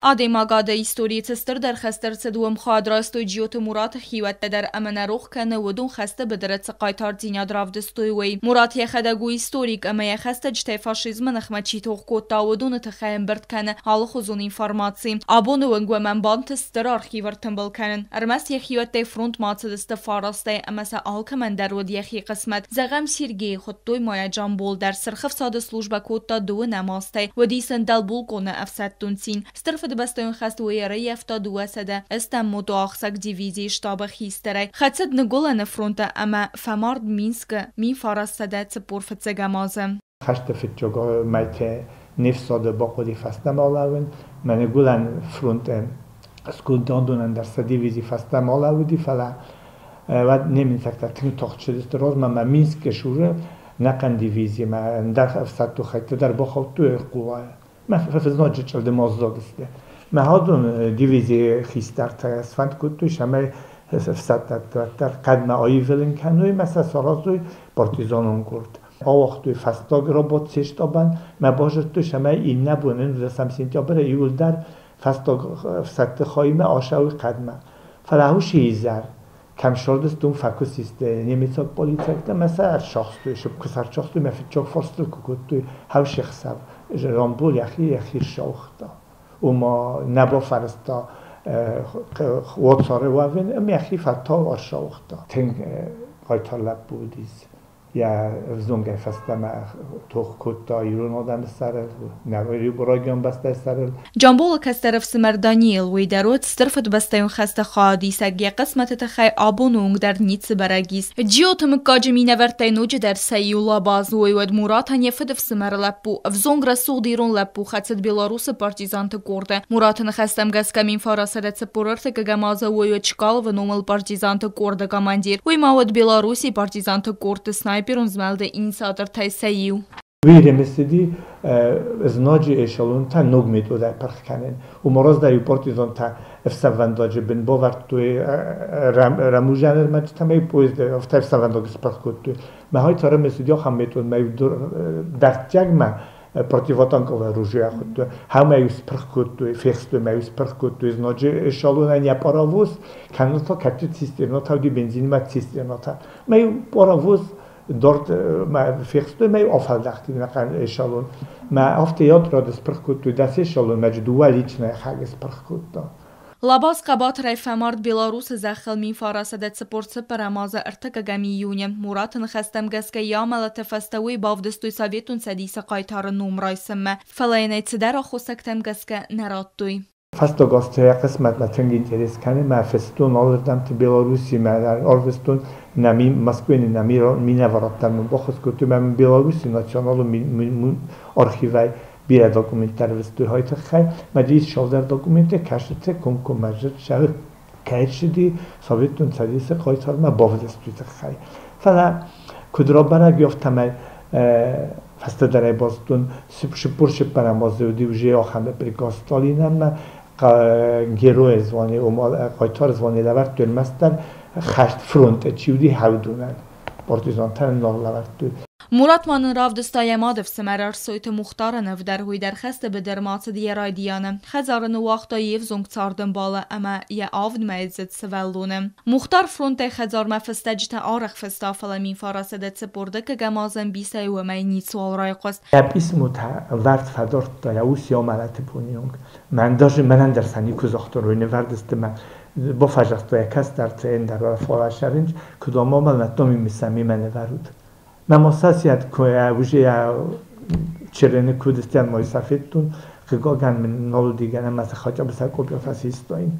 Адӕймагады историйы цы стырдӕр хӕст ӕрцыд, уым хайад райстой Джиоты Мураты хиуӕттӕ дӕр ӕмӕ нӕ рох кӕны, уыдон хӕсты быдыры цы хъайтардзинад равдыстой, уый. Мурат йӕхӕдӕг у историк ӕмӕ йӕ хӕстӕджытӕй фашизмы ныхмӕ чи тох кодта, уыдоны тыххӕй ӕмбырд кӕны алыхуызон информаци. Абоны онг уымӕн бантыст стыр архив ӕртымбыл кӕнын. Ӕрмӕст йӕ хиуӕттӕй фронтмӕ ацыдысты фарастӕй ӕмӕ сӕ алкӕмӕн дӕр уыд йӕхи хъысмӕт. Зӕгъӕм, Сергейы хуыдтой ма йӕ Джамбол дӕр. Сырх Ӕфсады службӕ кодта дыууынӕм азтӕй, уыдис ын дӕлбулкъоны ӕфсӕддон цин. Стыр Фыдыбӕстӕйон хӕст уый ӕрӕййӕфта 280 мотоӕхсӕг дивизийы штабы хистӕрӕй. Хӕцыд Ныгуылӕны фронты ӕмӕ фӕмард Минскы 1941 азы. Хӕсты фыццаг мӕйты не фсады бахъуыди фӕстӕмӕ алӕууын. Мӕ Ныгуылӕн фронты скондондонӕн дӕр сӕ дивизи фӕстӕмӕ алӕууыди, фӕлӕ уӕд немыцӕгтӕ тынг тагъд цыдысты размӕ ӕмӕ Минскы цуры ӕнӕхъӕн дивизимӕ ӕндӕр ӕфсӕддон хӕйттӕ дӕр бахаудтой ӕрхъулайы. Мӕ фызнаджы чъылдым аззадысты. Мӕ адон дивизийы хистӕртӕ сфӕнд кодтой, цӕмӕй ӕфсӕддӕттӕ уӕддӕр хъӕдмӕ аивылын кӕной ӕмӕ сӕ саразой партизанон къорд. Ауагътой фӕстаг работ се штабӕн, мӕ базыдтой, цӕмӕй иннӕ бон, 11 сентябры иууылдӕр фӕстаг ӕфсӕдты хаимӕ ацӕуой хъӕдмӕ. Фӕлӕ уыцы изӕр кӕм сырдысты, уым фӕкуысисты немыцаг полицӕгтӕ ӕмӕ сӕ ӕрцахстой. Куы сӕ ӕрцахстой, мӕ фыццаг фарстыл куы кодтой, хӕвсы хсӕв Рамбол йӕхи ӕрсауыгъта. Ома нӕ бафӕрӕзта уацары уӕвын ӕмӕ йӕхи фӕлтау ӕрсауыгъта. Тынг хъайтар лӕппу уыдис. Йӕ ӕвзонгӕй фӕстӕмӕ тох кодта ирон адӕмы сӕрыл, нӕ райгуырӕн бӕстӕйы сӕрыл. Джамболы кӕстӕр ӕфсымӕр Даниил, уый дӕр уыд Стыр Фыдыбӕстӕйон хӕсты хайадисӕг, йӕ хъысмӕты тыххӕй абоны онг дӕр ницы бӕрӕг ис. Джиоты мыггаджы минӕвӕрттӕй ноджыдӕр сӕ иу Лабаз, уый уӕд Муратӕн йӕ фыдыфсымӕры лӕппу, ӕвзонг рӕсугъд ирон лӕппу хӕцыд Беларусы партизанты къорды. Мураты ныхӕстӕм гӕсгӕ 1943 азы уый уыд Чкаловы номыл партизанты къорды командир. Уый ма уыд Белоруссийы партизанты къордты снайперон змӕлды инициатортӕй сӕ иу. Уый ӕрымысыди знаджы эшелонтӕ ног методӕй пырх кӕнын. Уымӕ раздӕр-иу партизантӕ ӕфсӕнвӕндаджы бын бавӕрдтой рӕмудзӕн ӕрмӕджытӕ ӕмӕ-иу поезд афтӕ ӕфсӕнвӕндаг спырх кодтой. Мӕ та ӕрымысыди ахӕм метод, мӕ-иу дӕрддзӕгмӕ противотанковое оружие хуыдтой. Ӕмӕ-иу спырх кодтой, фехстой мӕ-иу спырх кодтой знаджы эшелонӕн йӕ паровоз, кӕннод та кӕдты цистернатӕ уыди бензинимӕ цистернатӕ. Мӕ-иу паровоз dort фехстой мӕ афӕлдӕхти ӕнӕхъӕн эшелон. Мӕ афтӕ отряды спырх кодтой 10 эшелон, мӕ дыууӕ личное хаг спырх кодта. Лабаз хъӕбатырӕй фӕмард Беларусы зӕххыл 1944 азы 3 июны. Мураты ныхӕстӕм гӕсгӕ йӕ амӕлӕты фӕстӕ уый бавдыстой Советон Цӕдисы хъайтары ном райсынмӕ, фӕлӕ йын ӕй цыдӕр аххосӕгтӕм гӕсгӕ нӕ радтой. Фӕстаг азты йӕ хъысмӕтмӕ тынг интерес кӕны, мӕ фыстон алырдӕмты Белоруссимӕ ӕрвыстон, нӕ Москвайы нӕ минӕварадтӕм мын баххуыс кодтой, мӕ мын Белоруссийы националон архивӕй бирӕ документтӕ ӕрвыстой хай тыххӕй. Мӕ ис цалдӕр документы, кӕсыты комкоммӕ зыд кӕй ссыди Советон Цӕдисы хъайтармӕ бавдысты тыххӕй. Фӕлӕ куыд рабӕрӕг, афтӕмӕй фӕстӕдӕр ӕй базыдтон, 44 азы уыди уже ахӕм приказ Сталинӕн, герой звание, ома хъайтар звание лӕвӕрдтой ӕрмӕстдӕр хӕст фронты чи уыди, уыдонӕн. Партизантӕн нал лӕвӕрдтой. Мурат ма нын равдыста йӕ мады фсымӕр Ӕрсойты Мухтары ныв дӕр, уый дӕр хӕсты быдырмӕ ацыд йӕ райдианы. Хӕдзары ныууагъта йе взонг цардӕмбалы ӕмӕ йӕ авдмӕйдзыд сывӕллоны. Мухтар фронтӕй хӕдзармӕ фыстӕджытӕ арӕх фыста, фӕлӕ 1941 азы ӕмбисӕй уымӕй ницыуал райхъуыст. Йӕ писмотӕ вӕрд фӕдардта йӕ ус йӕ амӕлӕты боны онг. Мӕн даже мӕнӕн дӕр сӕ никуы загътой, уый нывӕрдысты мӕ бафӕзӕгъта йӕ кӕстӕрты ӕндӕр фалӕсӕрынч, куыд амӕлӕттон мимисӕ мимӕ нывӕрут. Мӕ ма сасиат уже чырыны куыдыстӕн ма сафеттун, хъыгагӕн мын нал уыди гӕнӕн ӕмӕ сӕ хачъабы копиятӕ систаин.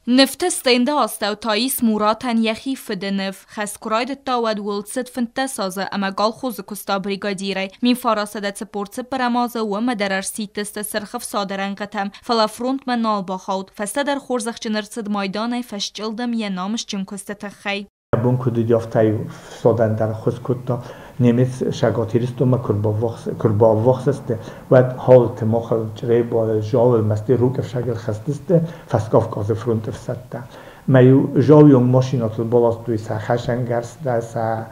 Нывты стенды астӕу та ис Муратӕн йӕхи фыды ныв. Хӕст куы райдыдта, уӕд уыл цыд 15 азы ӕмӕ колхозы куыста бригадирӕй. 1944 азы уымӕ дӕр ӕрсидтысты Сырх Ӕфсады рӕнхъытӕм, фӕлӕ фронтмӕ нал бахауд. Фӕстӕдӕр хорзӕхджын ӕрцыд майданӕй фӕсчъылдым йӕ намысджын куысты тыххӕй. Бон куыд уыди, афтӕ-иу фсадӕн дӕр ӕххуыс кодта. Немыц Цӕгат Ирыстонмӕ куы рбаввахс сты, уӕд Халты, Махыл, Чъребайыл, Зауыл, Мӕсты Рукъы ӕфсагыл хӕцыдысты Фӕскавказы фронты ӕфсӕдтӕ. Мӕ-иу Зауы онг машинӕтыл баластой сӕ хӕцӕнгӕрзтӕ, сӕ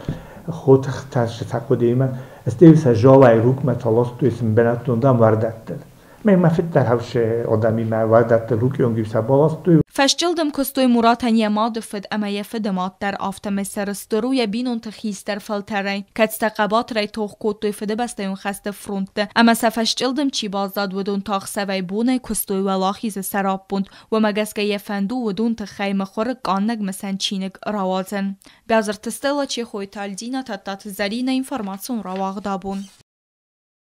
хотыхтӕ, сӕ хъуыдыимӕ. Стӕй сӕ Зауӕй Рукъмӕ та ластой сын бынӕттон дам уӕрдӕттыл. Мӕ фыд дӕр хӕссы адӕмимӕ уӕрдӕтты Рукъы онг сӕ баластой. Фӕсчъылдым куыстой Муратӕн йӕ мады фыд ӕмӕ йӕ фыды мад дӕр, афтӕмӕй сӕрыстыр у йӕ бинонты хистӕр фӕлтӕрӕй, кӕцытӕ хъӕбатырӕй тох кодтой Фыдыбӕстӕйон хӕсты фронтты ӕмӕ сӕ фӕсчъылдым чи баззад, уыдон та ӕхсӕвӕй-бонӕй куыстой уӕлахизы сӕраппонд. Уымӕ гӕсгӕ йӕ фӕнд у уыдон тыххӕй мыхуыры къаннӕг мысӕн чиныг рауадзын. Бязырты Стелла, Чехойты Альдина, Тадтаты Зӕринӕ, информацион рауагъд «Абон».